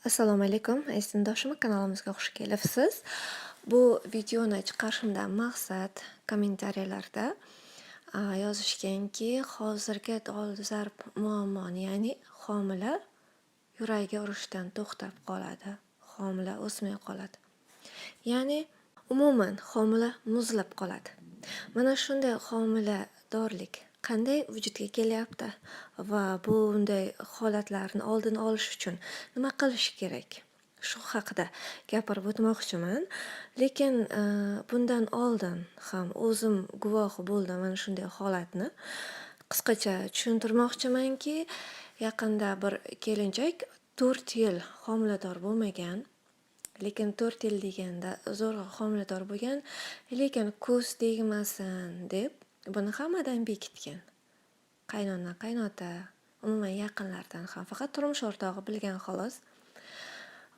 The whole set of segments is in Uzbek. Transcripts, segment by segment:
Assalomu alaykum, aziz sinfdoshim, kanalimizga xush kelibsiz. Bu videoni chiqarishimdan maqsad kommentariyalarda yozishganki, hozirgi dolzarb muammoni, ya'ni homila yuragi urishdan to'xtab qoladi, homila o'smay qoladi. Ya'ni umuman homila muzlab qoladi. Mana shunday homiladorlik qanday vujudga kelyapti va bunday holatlarni oldini olish uchun nima qilish kerak? Shu haqida gapirib o'tmoqchiman. Lekin bundan oldin ham o'zim guvohi bo'ldim mana shunday holatni. Qisqacha tushuntirmoqchimanki, yaqinda bir kelinchak 4 yil homilador bo'lmagan. Lekin 4 yil deganda zo'rg'a homilador bo'lgan, lekin ko'z tegmasin deb buni hammadan bekitgan. Qaynona, qaynota, umuman yaqinlardan ham faqat turmush o'rtog'i bilgan xolos.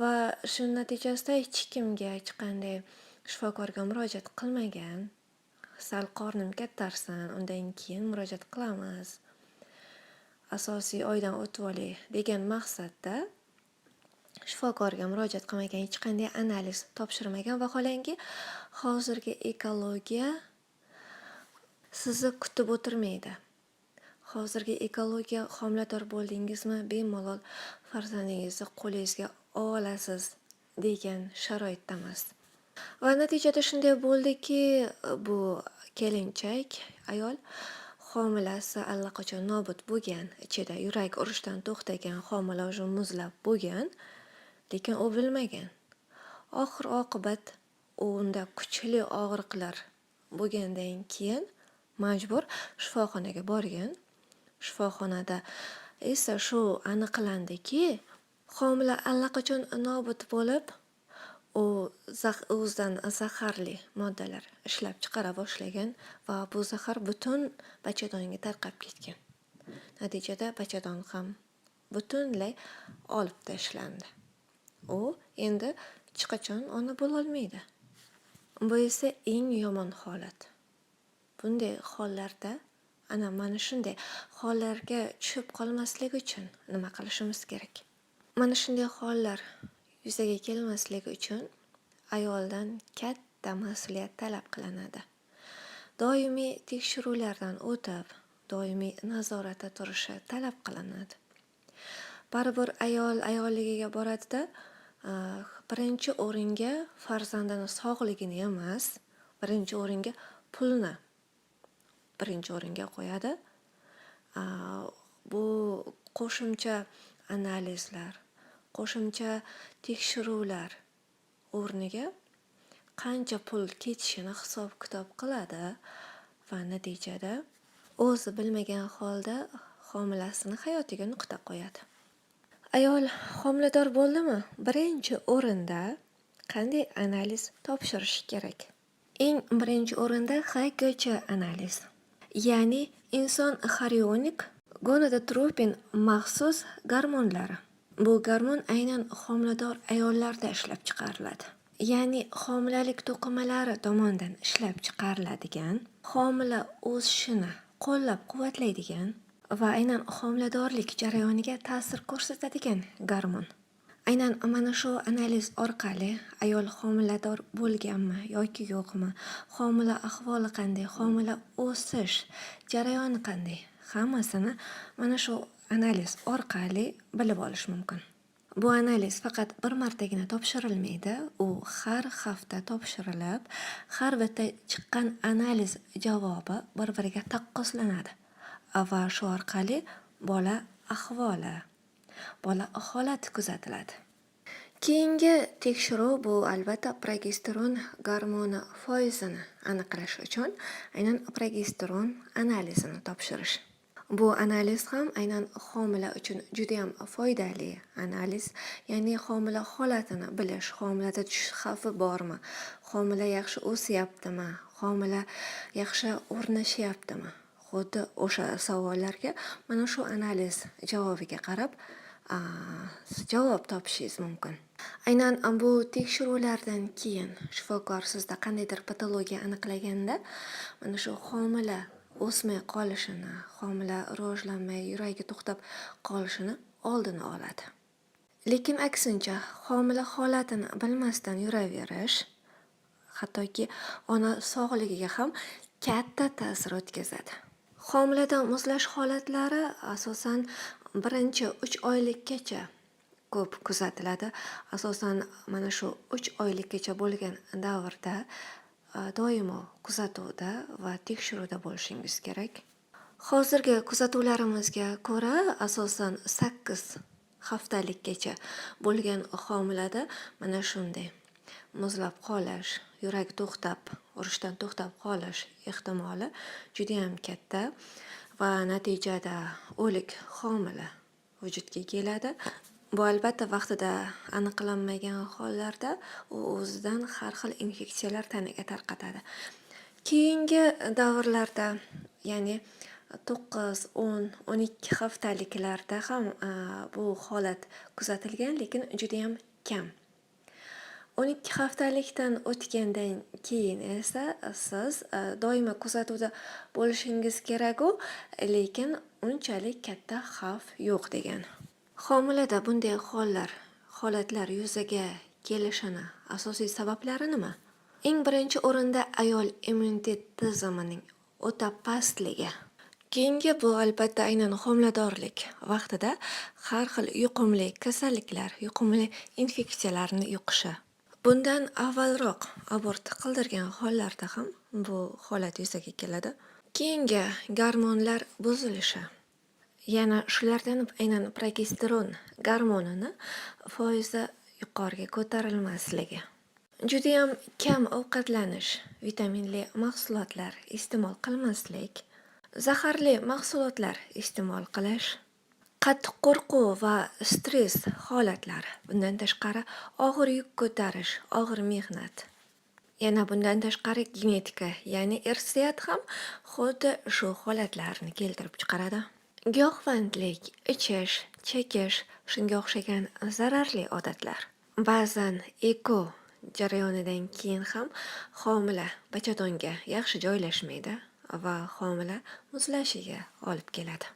Va shuning natijasida hech kimga, hech qanday shifokorga murojaat qilmagan. Sal qornim kattarsin, undan keyin murojaat qilamiz. Asosiy oydan o'tib olay degan maqsadda shifokorga murojaat qilmagan, hech qanday analiz topshirmagan. Vaholanki, hozirgi ekologiya sizni kutib o'tirmaydi. Hozirgi ekologiya homilador bo'ldingizmi, bemalol farzandingizni qo'lingizga olasiz degan sharoitda emas. Va natijada shunday bo'ldiki, bu kelinchak ayol homilasi allaqachon nobud bo'lgan, ichida yurak urishdan to'xtagan, homila уже muzlab bo'lgan, lekin u bilmagan. Oxir oqibat unda kuchli og'riqlar bo'lgandan keyin majbur shifoxonaga borgan. Shifoxonada esa shu aniqlandiki, homila allaqachon nobud bo'lib, u o'zidan zaharli moddalar ishlab chiqara boshlagan va bu zahar butun bachadonga tarqab ketgan. Natijada bachadon ham butunlay olib tashlandi. U endi hech qachon ona bo'lolmaydi. Bu esa eng yomon holat. Bunday hollarda, ana mana shunday hollarga tushib qolmaslik uchun nima qilishimiz kerak? Mana shunday hollar yuzaga kelmasligi uchun ayoldan katta mas'uliyat talab qilinadi. Doimiy tekshiruvlardan o'tib, doimiy nazoratda turishi talab qilinadi. Baribir ayol ayolligiga boradida, birinchi o'ringa farzandini sog'ligini emas, birinchi o'ringa pulni birinchi o'ringa qo'yadi. Bu qo'shimcha analizlar, qo'shimcha tekshiruvlar o'rniga qancha pul ketishini hisob-kitob qiladi va natijada o'zi bilmagan holda homilasini hayotiga nuqta qo'yadi. Ayol homilador bo'ldimi? Birinchi o'rinda qanday analiz topshirish kerak? Eng birinchi o'rinda HGCH analiz. Ya'ni inson xorionik gonadotropin maxsus gormonlari. Bu gormon aynan homilador ayollarda ishlab chiqariladi. Ya'ni homilalik to'qimalari tomonidan ishlab chiqariladigan, homila o'sishini qo'llab-quvvatlaydigan va aynan homiladorlik jarayoniga ta'sir ko'rsatadigan gormon. Aynan mana shu analiz orqali ayol homilador bo'lganmi yoki yo'qmi, homila ahvoli qanday, homila o'sish jarayoni qanday, hammasini mana shu analiz orqali bilib olish mumkin. Bu analiz faqat bir martagina topshirilmaydi, u har hafta topshirilib, har bitta chiqqan analiz javobi bir-biriga taqqoslanadi va shu orqali bola ahvoli, bola holati kuzatiladi. Keyingi tekshiruv bu albatta progesteron gormoni foizini aniqlash uchun aynan progesteron analizini topshirish. Bu analiz ham aynan homila uchun judayam foydali analiz. Ya'ni homila holatini bilish, homilada tushish xavfi bormi, homila yaxshi o'syaptimi, homila yaxshi o'rnashyaptimi? Xuddi o'sha savollarga mana shu analiz javobiga qarab javob topishingiz mumkin. Aynan bu tekshiruvlardan keyin shifokor sizda qandaydir patologiya aniqlaganda, mana shu homila o'smay qolishini, homila rivojlanmay, yuragi to'xtab qolishini oldini oladi. Lekin aksincha, homila holatini bilmasdan yuraverish hattoki ona sog'ligiga ham katta ta'sir o'tkazadi. Homilada muzlash holatlari asosan birinchi 3 oylikkacha ko'p kuzatiladi. Asosan mana shu 3 oylikkacha bo'lgan davrda doimo kuzatuvda va tekshiruvda bo'lishingiz kerak. Hozirgi kuzatuvlarimizga ko'ra, asosan 8 haftalikkacha bo'lgan homilada mana shunday muzlab qolish, yurak to'xtab, urishdan to'xtab qolish ehtimoli judayam katta va natijada o'lik homila vujudga keladi. Bu albatta vaqtida aniqlanmagan hollarda u o'zidan har xil infeksiyalar tanaga tarqatadi. Keyingi davrlarda, ya'ni 9, 10, 12 haftaliklarda ham bu holat kuzatilgan, lekin judayam kam. 12 haftalikdan o'tgandan keyin esa siz doimo kuzatuvda bo'lishingiz kerak-u, lekin unchalik katta xavf yo'q degan. Homilada bunday holatlar yuzaga kelishini asosiy sabablari nima? Eng birinchi o'rinda ayol immunitet tizimining o'ta pastligi. Keyingi bu albatta aynan homiladorlik vaqtida har xil yuqumli kasalliklar, yuqumli infeksiyalarni yuqishi. Bundan avvalroq abort qildirgan hollarda ham bu holat yuzaga keladi. Keyingi gormonlar buzilishi. Yana shulardan aynan progesteron gormonini foizi yuqoriga ko'tarilmasligi. Judayam kam ovqatlanish, vitaminli mahsulotlar iste'mol qilmaslik, zaharli mahsulotlar iste'mol qilish, qattiq qo'rquv va stress holatlari, bundan tashqari og'ir yuk ko'tarish, og'ir mehnat. Yana bundan tashqari genetika, ya'ni irsiyat ham xuddi shu holatlarni keltirib chiqaradi. Giyohvandlik, ichish, chekish, shunga o'xshagan zararli odatlar. Ba'zan eko jarayonidan keyin ham homila bachadonga yaxshi joylashmaydi va homila muzlashiga olib keladi.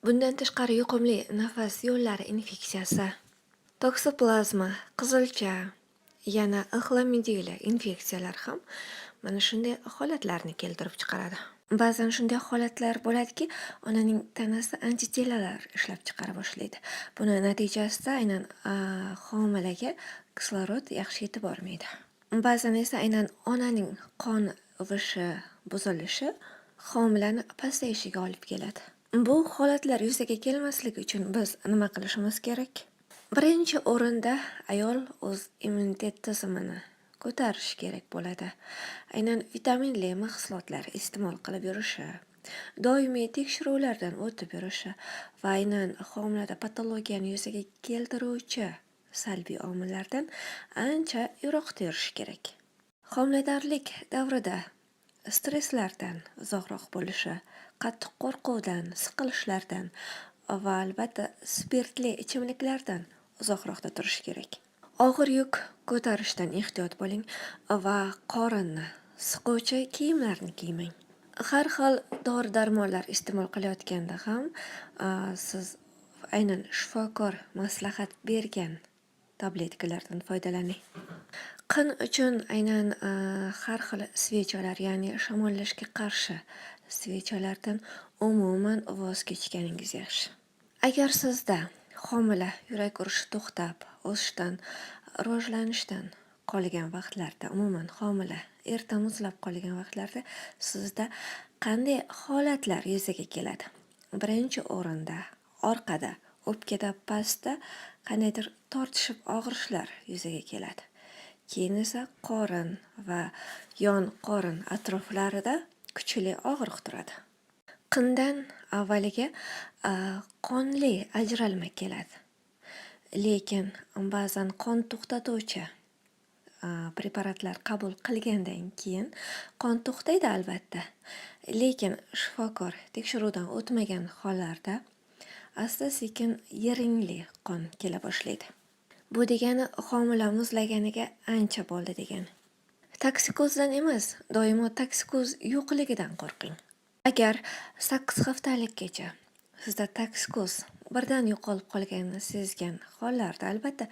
Bundan tashqari yuqumli nafas yo'llari infeksiyasi, toksoplazma, qizilcha, yana xlamidiyali infeksiyalar ham mana shunday holatlarni keltirib chiqaradi. Ba'zan shunday holatlar bo'ladiki, onaning tanasi antitelalar ishlab chiqara boshlaydi. Buni natijasida aynan homilaga kislorod yaxshi yetib bormaydi. Ba'zan esa aynan onaning qon uvishi buzilishi homilani pasayishiga olib keladi. Bu holatlar yuzaga kelmasligi uchun biz nima qilishimiz kerak? Birinchi o'rinda ayol o'z immunitet tizimini ko'tarishi kerak bo'ladi. Aynan vitaminli mahsulotlar iste'mol qilib yurishi, doimiy tekshiruvlardan o'tib yurishi va aynan homilada patologiyani yuzaga keltiruvchi salbiy omillardan ancha yiroqda yurishi kerak. Homiladorlik davrida stresslardan uzoqroq bo'lishi, qattiq qo'rquvdan, siqilishlardan va albatta spirtli ichimliklardan uzoqroqda turishi kerak. Og'ir yuk ko'tarishdan ehtiyot bo'ling va qorinni siquvchi kiyimlarni kiymang. Har xil dori-darmonlar iste'mol qilayotganda ham siz aynan shifokor maslahat bergan tabletkalardan foydalaning. Qin uchun aynan har xil svechalar, ya'ni shamollashga qarshi svechalardan umuman voz kechganingiz yaxshi. Agar sizda homila yurak urishi to'xtab, o'sishdan, rivojlanishdan qolgan vaqtlarda, umuman homila erta muzlab qolgan vaqtlarda sizda qanday holatlar yuzaga keladi? Birinchi o'rinda orqada, o'pkada pastda qandaydir tortishib og'rishlar yuzaga keladi. Keyin esa qorin va yon qorin atroflarida kuchli og'riq turadi. Qindan avvaliga qonli ajralma keladi. Lekin ba'zan qon to'xtatuvchi preparatlar qabul qilgandan keyin qon to'xtaydi albatta. Lekin shifokor tekshiruvdan o'tmagan hollarda asta-sekin yiringli qon kela boshlaydi. Bu degani homila muzlaganiga ancha bo'ldi degani. Toksikozdan emas, doimo toksikoz yo'qligidan qo'rqing. Agar 8 haftalikkacha sizda toksikoz Birdan yo'qolib qolganini sezgan hollarda albatta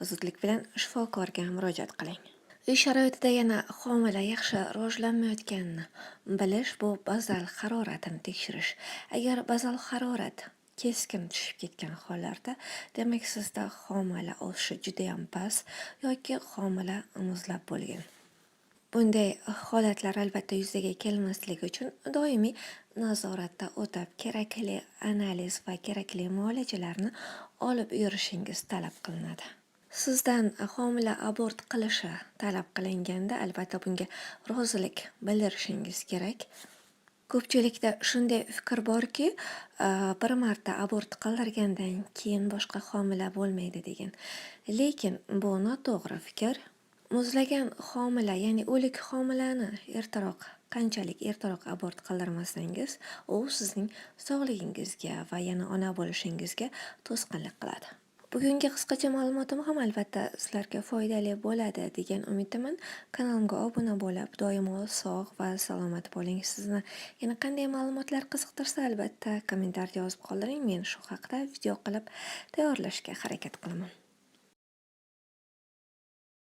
zudlik bilan shifokorga murojaat qiling. Uy sharoitida yana homila yaxshi rivojlanmayotganini bilish bu bazal haroratini tekshirish. Agar bazal harorat keskin tushib ketgan hollarda, demak sizda homila o'sishi judayam past yoki homila muzlab bo'lgan. Bunday holatlar albatta yuzaga kelmasligi uchun doimiy nazoratda o'tib, kerakli analiz va kerakli muolajalarni olib yurishingiz talab qilinadi. Sizdan homila abort qilishi talab qilinganda albatta bunga rozilik bildirishingiz kerak. Ko'pchilikda shunday fikr borki, bir marta abort qildirgandan keyin boshqa homila bo'lmaydi degan. Lekin bu noto'g'ri fikr. Muzlagan homila, ya'ni o'lik homilani ertaroq, qanchalik ertaroq abort qildirmasangiz, u sizning sog'lig'ingizga va yana ona bo'lishingizga to'sqinlik qiladi. Bugungi qisqacha ma'lumotim ham albatta sizlarga foydali bo'ladi degan umiddaman. Kanalimga obuna bo'lib, doimo sog' va salomat bo'ling. Sizni yana qanday ma'lumotlar qiziqtirsa, albatta kommentariyada yozib qoldiring. Men shu haqida video qilib tayyorlashga harakat qilaman.